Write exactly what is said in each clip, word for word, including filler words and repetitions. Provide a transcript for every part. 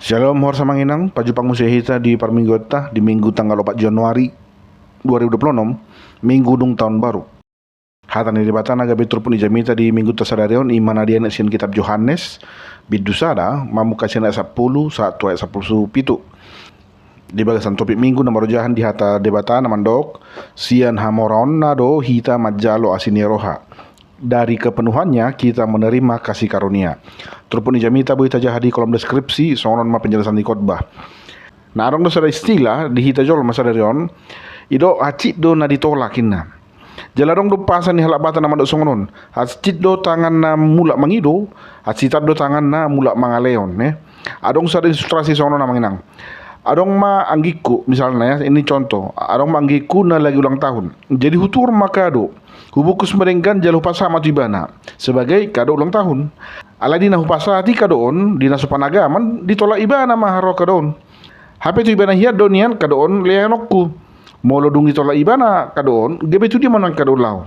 Shalom, horas ma amang inang, pajumpang muse hita di parmingguonta di Minggu tanggal opat Januari dua ribu dua puluh enam, Minggu dung taon baru. Hata ni Debata na gabe turpuk ni jamita di Minggunta sadari on i ma na dianek sian kitab Johannes, bindu sada, mamungka sian ayat sampulu sahat tu ayat sampulu pitu. Di bagasan topik Minggu na marojahan di hata Debata na mandok, sian hamoraonna do hita manjalo asi ni roha. Dari kepenuhannya kita menerima kasih karunia. Turpuk ni jamita boi tajaha di kolom deskripsi, songon on ma penjelasan ni khotbah. Na adong do sada istilah di hita jolma sadari on, i do hansit do na ditolak inna. Jala adong do umpasa ni halak Batak na mandok songon on, hansit do tangan na mulak mangido, hansitan do tangan na mulak mangalehon, eh. Adong sada ilustrasi songon on amang inang. Adong ma anggingku, misalna ya, ini contoh. Adong ma anggingku na lagi ulang tahun. Jadi hutuhor ma kado. Hubungkus ma denggan jala hupasahat ma tu ibana sebagai kado ulang tahun. Alai di na hupasahat i kado on, di na so panagaman, ditolak ibana ma haroa kado on. Hape tu ibana hian do nian kado on lehononku. Molo dung ditolak ibana kado on, gabe tu dia ma nuaeng kado on laho?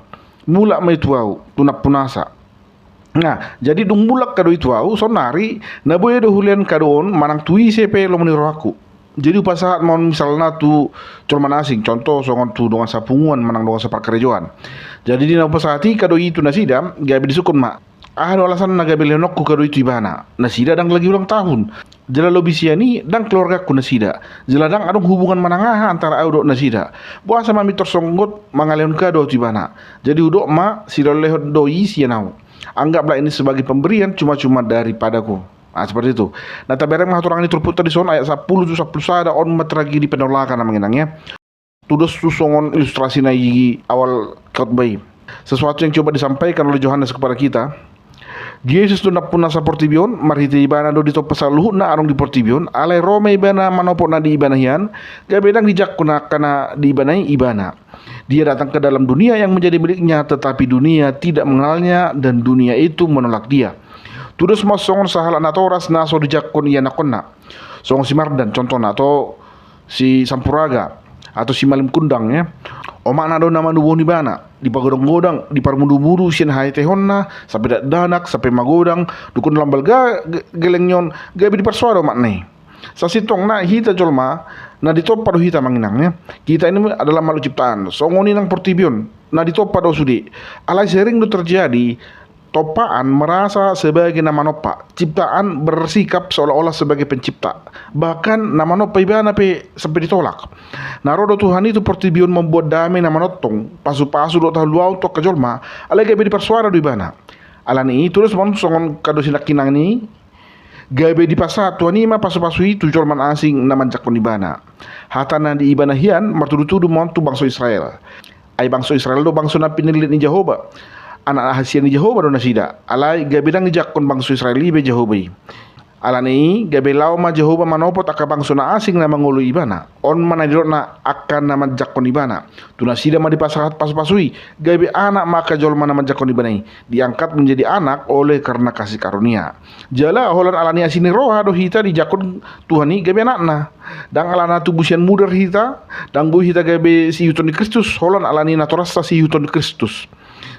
Mulak ma i tu ahu, tu nampunasa. Nah, jadi dung mulak kado i tu ahu, saonnari na boi do hulehon kado on manang tu ise pe lomo ni rohangku. Jadi hupasahat ma on misalna tu jolma na asing, contoh songon tu dongan sapunguan manang dongan saparkarejoan. Jadi di na hupasahat i kado i tu nasida, gabe disungkun ma, aha do alasanna gabe lehononku kado i tu ibana? Nasida ndang lagi ulang tahun. Jala lobi sian i ndang keluargangku nasida. Jala ndang adong hubungan manang aha antara ahu dohot nasida. Boasa ma pintor songgot mangalehon kado ahu tu ibana? Jadi hudok ma silehonlehon do i sian ahu. Anggaplah ini sebagai pemberian cuma-cuma daripadaku. Nah, seperti itu. Nah, tabereng ma haturangan ni turpukta dison, ayat sampulu tu sampulu sada, on ma tragedi penolakan amang inang ya. Tudos tu songon ilustrasi na di awal khotbah i. Sesuatu yang coba disampaikan oleh Johannes kepada kita. Jesus do nampunasa portibi on, marhite ibana do ditompa saluhutna adong di portibi on, alai ro ma ibana manopot na di ibana hian, gabe ndang dijangkon angka na di ibana i ibana. Dia datang ke dalam dunia yang menjadi miliknya, tetapi dunia tidak mengenalnya dan dunia itu menolak dia. Tudos ma songon sahalak natoras na so dijangkon ianakkonna. Songon si Mardan contohna, atau si Sampuraga, atau si Malim Kundang ya. Omakna do na manubuhon ibana, dipagodang-godang, diparmudu-mudu sian haetehonna, sampe dakdanak, sampe magodang, dungkon lam balga ge-, geleng ni on, gabe diparsoal do omakna i. Sasintongna hita jolma, na ditompa do hita amang inang ya. Kita ini adalah makhluk ciptaan, songon i nang portibi on, na ditompa do sude. Alai sering do terjadi, tompaan merasa sebagai na manompa, ciptaan bersikap seolah-olah sebagai pencipta. Bahkan na manompa ibana pe sampe ditolak. Na ro do Tuhan i tu portibi on mambuat dame na manontong, pasu-pasu dohot haluaon tu angka jolma, alai gabe diparsoal do ibana. Alani i tudos ma on songon kado sinangkinan i, gabe dipasahat Tuhan i ma pasu-pasu i tu jolma na asing na manjangkon ibana. Hata na di ibana hian martudu-tudu ma on tu bangso Israel. Ai bangso Israel do bangso na pinillit ni Jahowa. Anak na hasian ni Jahowa do nasida. Alai gabe ndang dijangkon bangso Israel i be Jahowa i. Alani i gabe laho ma Jahowa manopot angka bangso na asing na mangoloi ibana. On ma na nidokna angka na manjangkon ibana. Tu nasida ma dipasahat pasu-pasu i, gabe anak ma angka jolma na manjangkon ibana i. Diangkat menjadi anak oleh karena kasih karunia. Jala holan alani asi ni roha do hita dijangkon Tuhan i gabe anakna. Ndang alana tubu sian mudar hita, ndang boi hita gabe siihuthon ni Kristus, holan alani natorasta siihuthon ni Kristus.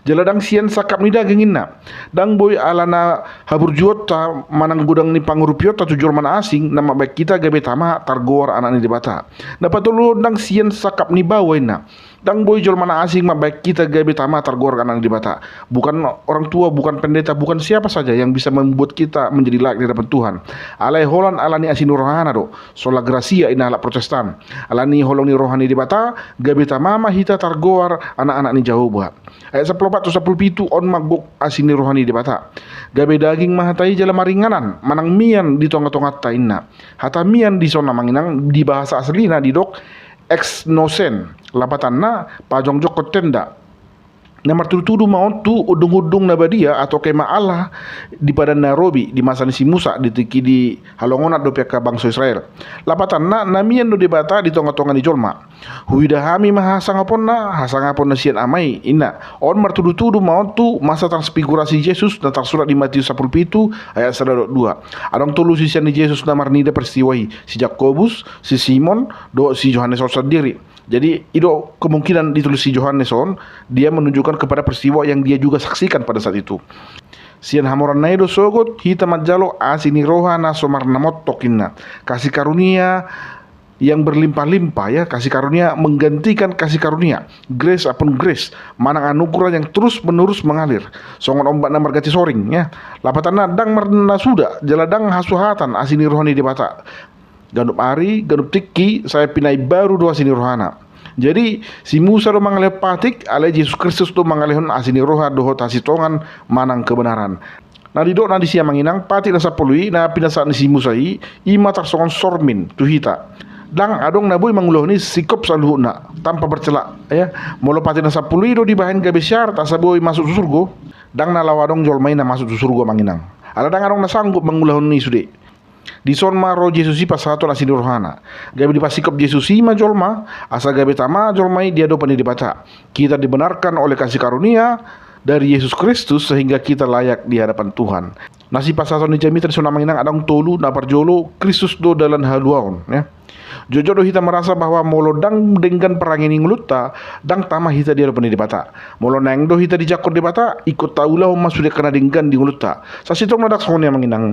Jala ndang sian sangkap ni daging inna. Ndang boi alana haburjuonta manang godang ni pangurupionta tu jolma na asing na mambahen hita gabe tama targoar anak ni Debata. Na patoluhon ndang sian sangkap ni baoa inna. Ndang boi jolma na asing mambahen hita gabe tama targoar anak ni Debata. Bukan orang tua, bukan pendeta, bukan siapa saja yang bisa membuat kita menjadi layak di hadapan Tuhan. Alai holan alani asi ni rohana do, sola gratia inna halak Protestan. Alani holong ni roha ni Debata, gabe tama ma hita targoar anak-anak ni Jahowa. Ayat sampulu opat tu sampulu pitu, on ma gok asi ni roha ni Debata. Gabe daging ma hata i jala maringanan, manang mian di tonga-tonganta inna. Hata mian dison amang inang di bahasa aslina didok exnosen, lapatanna pajongjongkon tenda. Na martudu-tudu ma on tu undung-undung na badia atau kemah Allah di Padan na Robi di masa ni si Musa, di tingki dihalongonan dope angka bangso Israel. Lapatanna na mian do Debata di tonga-tonga ni jolma. Huida hami ma hasangaponna, hasangapon na sian Ama i, inna. On martudu-tudu ma on tu masa transfigurasi Jesus na tarsurat di Matius sampulu pitu ayat sada dohot dua. Adong tolu sisean ni Jesus na marnida peristiwa i, si Jakobus, si Simon, dohot si Johannes on sandiri. Jadi i do kemungkinan ditulis si Johannes on, dia menunjukkan kepada peristiwa yang dia juga saksikan pada saat itu. Sian hamoraanna i do sogot hita manjalo asi ni roha na so marnamontok inna. Kasih karunia yang berlimpah-limpah, ya, kasih karunia menggantikan kasih karunia, grace upon grace, manang anugerah yang terus menerus mengalir songon ombak na marganti soring, ya. Lapatanna, ndang marnasuda jala ndang hasuhatan asi ni roha ni Debata. Ganup ari, ganup tingki sai pinaimbaru do asi ni rohana. Jadi si Musa do mangalehon patik, alai Jesus Kristus do mangalehon asi ni roha dohot hasitongan manang kebenaran. Na nidokna disi, amang inang, patik na sampulu i na pinasahat ni si Musa i, i ma tarsongon sormin tu hita. Ndang adong na boi mangulahon i singkop saluhutna tanpa bercela, ya. Molo patik na sampulu i do dibahen gabe syarat asa boi masuk tu surgo, ndang na laho adong jolma i na masuk tu surgo, amang inang. Ala ndang adong na sanggup mangulahon i sude. Dison ma ro Jesus i pasahaton asi ni rohana. Gabe dipasingkop Jesus i ma jolma, asa gabe tama jolma i di adopan ni Debata. Kita dibenarkan oleh kasih karunia dari Yesus Kristus sehingga kita layak di hadapan Tuhan. Na sipasahaton ni jamita dison, amang inang, adong tolu. Na parjolo, Kristus do dalan haluaon, ya. Jotjot do hita merasa bahwa molo ndang denggan parange ni ngolunta, ndang tama hita di adopan ni Debata. Molo naeng do hita dijangkon Debata, ingkon taulahon ma sude angka na denggan di ngolunta. Sasintongna ndang songon i, amang inang.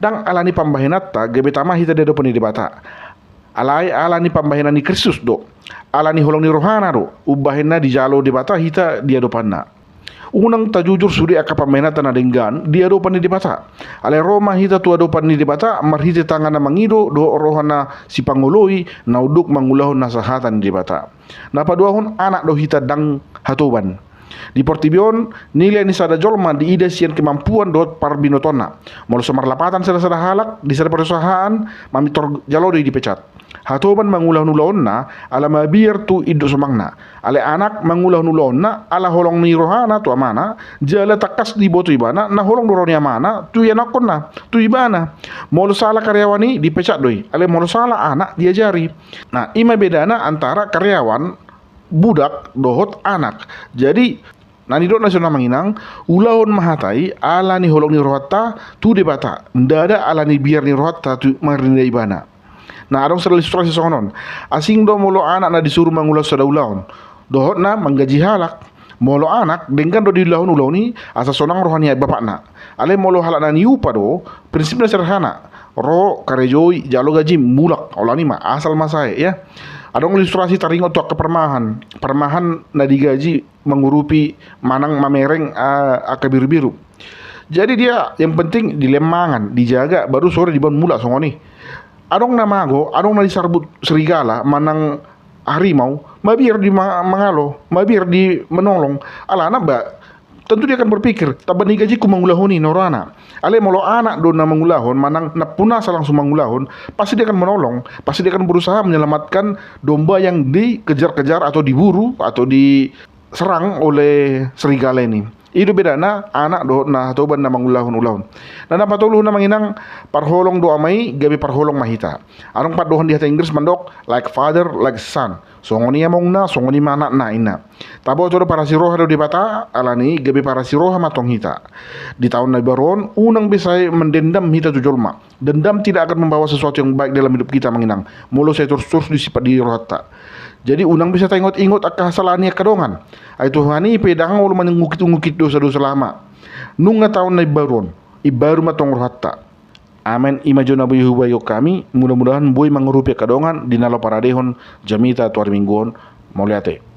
Ndang ala ni pambahenanta gabe tama hita di adopan ni Debata. Alai ala ni pambahenan ni Kristus do, ala ni holong ni rohana do umbahen na dijalo Debata hita di adopanna. Unang tajujur sude angka pambahenanta na denggan di adopan ni Debata. Alai ro ma hita tu adopan ni Debata marhite tangan na mangido dohot roha na sipangoloi na unduk mangulahon hasahatan ni Debata. Na paduahon, anak do hita, ndang hatoban. Di portibi on, nilai ni sada jolma diida sian kemampuan dohot parbinotoanna. Molo so marlapatan sada-sada halak di sada perusahaan mamingtor jala do i dipecat. Hatoban mangulahon ulaonna ala mabiar tu induk somangna. Alai anak mangulahon ulaonna ala holong ni rohana tu amana, jala tangkas diboto ibana na holong do roha ni amana tu ianakkonna, tu ibana. Molo sala karyawan i, dipecat do i. Alai molo sala anak, diajari. Nah, i ma bedana antara karyawan, budak dohot anak. Jadi na nidokna dison, amang inang, ulahon ma hata i ala ni holong ni rohanta tu Debata, ndada ala ni biar ni rohanta tu marnida ibana. Nah, adong sada ilustrasi songon on. Asing do molo anak na disuru mangulahon sada ulaon dohot na manggaji halak. Molo anak, denggan do diulahon ulaon i asa sonang roha ni bapakna. Alai molo halak na niupa do, prinsipna sederhana. Ro, karejoi, jalo gajim, mulak. Holan i ma, asal ma sae, ya. Adong ilustrasi taringot tu angka parmahan. Parmahan na digaji mangurupi manang mamereng, ah, angka birubiru. Jadi dia yang penting dilehon mangan, dijaga, baru sore dibahen mulak songon i. Adong na mago, adong na disarbut serigala manang harimau, mabiar di ma-, mangalo, mabiar di manolong. Alana ba, tentu dia akan berpikir, tamba ni gajingku mangulahon i, ninna rohana. Alai molo anak do na mangulahon manang nampunasa langsung mangulahon, pasti dia akan menolong, pasti dia akan berusaha menyelamatkan domba yang dikejar-kejar atau diburu atau diserang oleh serigala ini. I do bedana anak dohot na hatoban na mangulahon ulaon. Nah, na patoluhon, amang inang, parholong do ama i, gabe parholong ma hita. Adong pandohan di hata Inggris mandok, like father, like son. Songon i amongna, songon i ma anakna, ninna. Taboto do, parasi roha do Debata, alani i gabe parasi roha ma tong hita. Di taon na imbaru on, unang be sai mendendam hita tu jolma. Dendam tidak akan membawa sesuatu yang baik dalam hidup kita, amang inang. Molo sai torus-torus disipat di rohanta. Jadi unang be sai taingot-ingot angka hasalaan ni angka dongan. Ai Tuhan i pe ndang olo mangungkit-ungkit dosa-dosa lama. Nunga taon na imbaru on, imbaru ma tong rohanta. Amen. I ma jo na boi hubahen hami, mudah-mudahan boi mangurupi angka dongan di na laho paradehon jamita tu ari Minggu on. Mauliate.